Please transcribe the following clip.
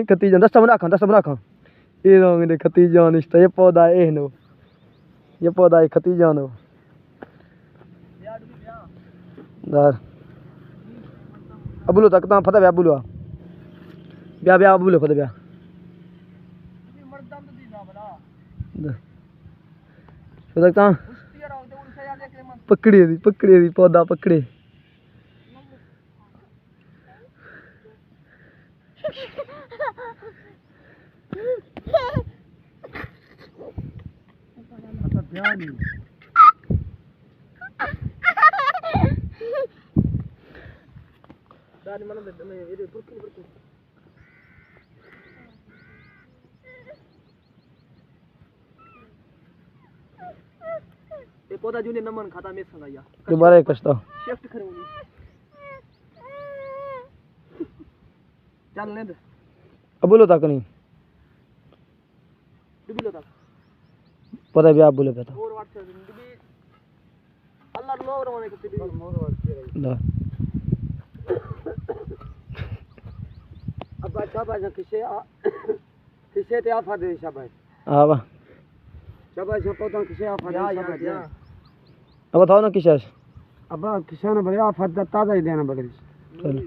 کھتی جان، دستا بنا کھاں، دستا بنا کھاں۔ اے رنگ دے کھتی جان اشتا، یہ پودا اے نو۔ یہ پودا اے کھتی جانو۔ دار۔ ابولو تک تاں پتہ بیا ابولو۔ بیا، بیا ابولو پتہ بیا۔ شو تک تاں۔ پکڑی دی، پکڑی دی، پودا پکڑی۔ اے پودا جونے نمن کھاتا میں سنگا یا۔ دوبارہ کشتا۔ شفٹ کروں گی۔ چل نیند۔ ابولو تک نہیں۔ ڈبی لو تک۔ پتہ بیا ابولو پتہ۔ اور واٹ سے ڈبی۔ اللہ لوگ روانے کتے ڈبی۔ دا۔ ابا شاباش کسے آ-، کسے تے آفر دے شاباش۔ آوا۔ شاباش پودا کسے آفر دے شاباش۔ ابا تھا نا کسے۔ ابا کسے نا بڑے آفر دا تازہ ہی دینا بڑے۔ چل۔